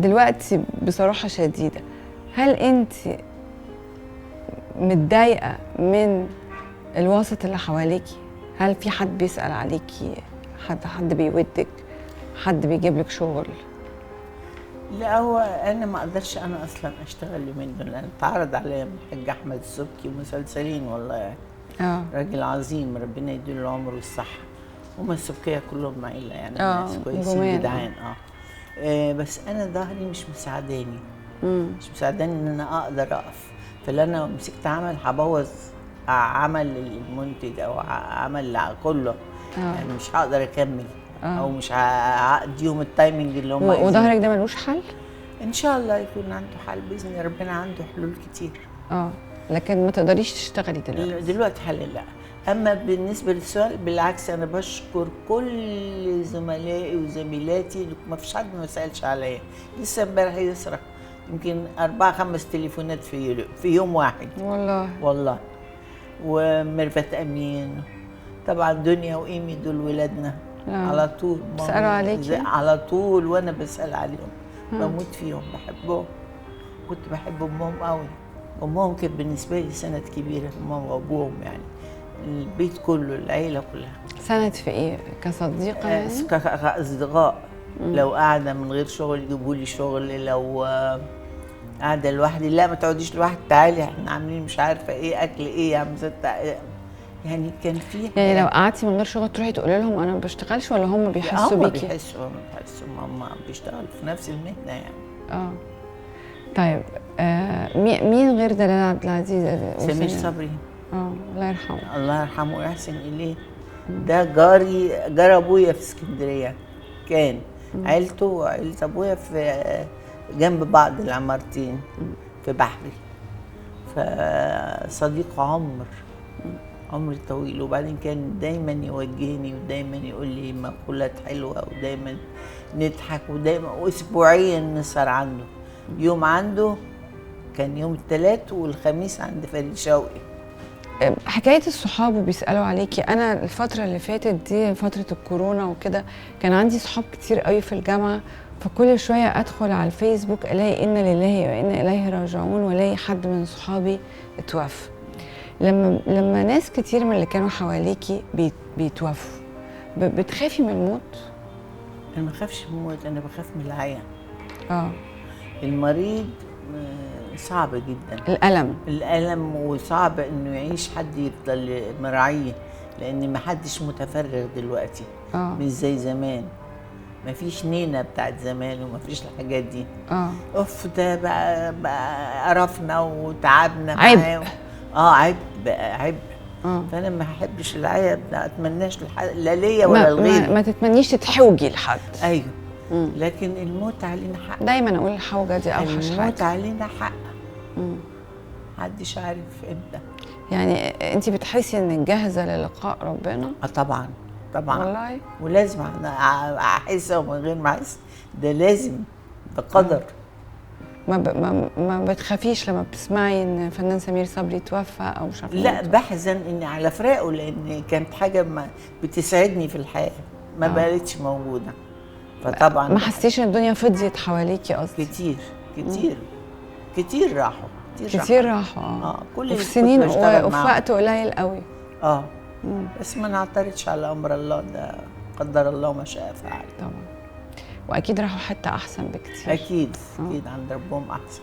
دلوقتي بصراحة شديدة، هل انت متضايقة من الوسط اللي حواليكي؟ هل في حد بيسأل عليكي؟ حد بيودك؟ حد بيجيب لك شغل؟ لا، هو انا ما اقدرش انا اصلا اشتغل اليومين دول، لان اتعرض عليا من الحاج احمد السبكي مسلسلين والله. راجل عظيم، ربنا يديله العمر والصحة. هما السبكيه كلهم عيله يعني، ناس كويسين جدعان. بس انا ظهري مش مساعداني، مش مساعداني ان انا اقدر اقف. فلو انا مسكت عمل هبوظ عمل المنتج او عمل كله. يعني مش هقدر اكمل. او مش هاديهم ال timing اللي هم عايزينه. وظهرك ده ملوش حل؟ ان شاء الله يكون عنده حل باذن ربنا، عنده حلول كتير. لكن ما تقدريش تشتغلي دلوقتي؟ دلوقتي حالا لا. اما بالنسبة للسؤال، بالعكس انا بشكر كل زملائي وزميلاتي، ما فيش حد ما سالش عليا. لسه امبارح يسرا يمكن 4 5 تليفونات في يوم واحد. والله. وميرفت امين طبعا، دنيا وايمي دول ولادنا. على طول بيسألوا عليكي؟ على طول، وانا بسأل عليهم. بموت فيهم، بحبهم. كنت بحب امهم قوي. امهم كانت بالنسبة لي سند كبيرة، امهم وابوهم يعني، البيت كله، العيلة كلها. سند في ايه؟ كصديقه يعني؟ كاصدقاء. لو قاعدة من غير شغل يجيبوا لي شغل، لو قاعدة لوحدي لا ما تقعديش لوحدك، تعالي احنا عاملين مش عارفه ايه، اكل ايه يا عم ستة يعني. كان في يعني لو قعدتي من غير شغل تروحي تقولي لهم انا ما بشتغلش، ولا هم بيحسوا بيكي؟ هم بيحسوا، هم بيشتغلوا في نفس المهنة يعني. طيب، مين غير دلال عبد العزيز؟ سمير صبري. الله يرحمه. الله يرحمه ويحسن اليه. ده جاري، جار ابويا في اسكندرية. كان عيلته وعيلة ابويا في جنب بعض العمارتين في بحري. فصديق عمر طويل. وبعدين كان دايما يوجهني، ودايما يقول لي مقولات حلوة، ودايما نضحك، ودايما اسبوعيا نسهر عنده. يوم عنده كان يوم الثلاث، والخميس عند فريد شوقي. حكاية الصحاب وبيسالوا عليكي، انا الفترة اللي فاتت دي فترة الكورونا وكده، كان عندي صحاب كتير قوي في الجامعة، فكل شوية ادخل على الفيسبوك الاقي انا لله وانا اليه راجعون، والاقي حد من صحابي اتوفى. لما ناس كتير من اللي كانوا حواليكي بيتوفوا، بتخافي من الموت؟ انا ما بخافش من الموت، انا بخاف من العيا. المريض صعب جدا، الألم، وصعب انه يعيش حد يفضل مراعيه، لان ما حدش متفرغ دلوقتي. مش زي زمان، ما فيش نينة بتاعت زمان، وما فيش الحاجات دي. اوف، ده بقى قرفنا وتعبنا معاه. عيب بقى، عيب. فانا ما احبش العيب، ما اتمناش لا ليا ولا لغيري. ما تتمنيش تتحوجي لحد. ايوه. لكن الموت علينا حق. دايما اقول الحوجه دي اوحش حاجة. الموت علينا حق. محدش عارف امتى. يعني انت بتحسي انك جاهزة للقاء ربنا؟ طبعا طبعا والله. ولازم احس ومن غير ما احس، ده لازم، ده قدر. ما بتخافيش لما بتسمعي ان فنان سمير صبري توفى او مش عارفه؟ لا، بحزن اني على فراقه، لان كانت حاجة ما بتسعدني في الحياة، ما بقتش موجودة. فطبعا ما حسيتيش ان الدنيا فضيت حواليكي؟ قصدي كتير كتير كتير راحوا، كتير راحوا. كل وفي سنين وفي وقت قليل قوي. بس ما نعترضش على امر الله، ده قدر الله ما شاء فعل. طبعا، واكيد راحوا حتة احسن بكتير. اكيد اكيد عند ربهم احسن.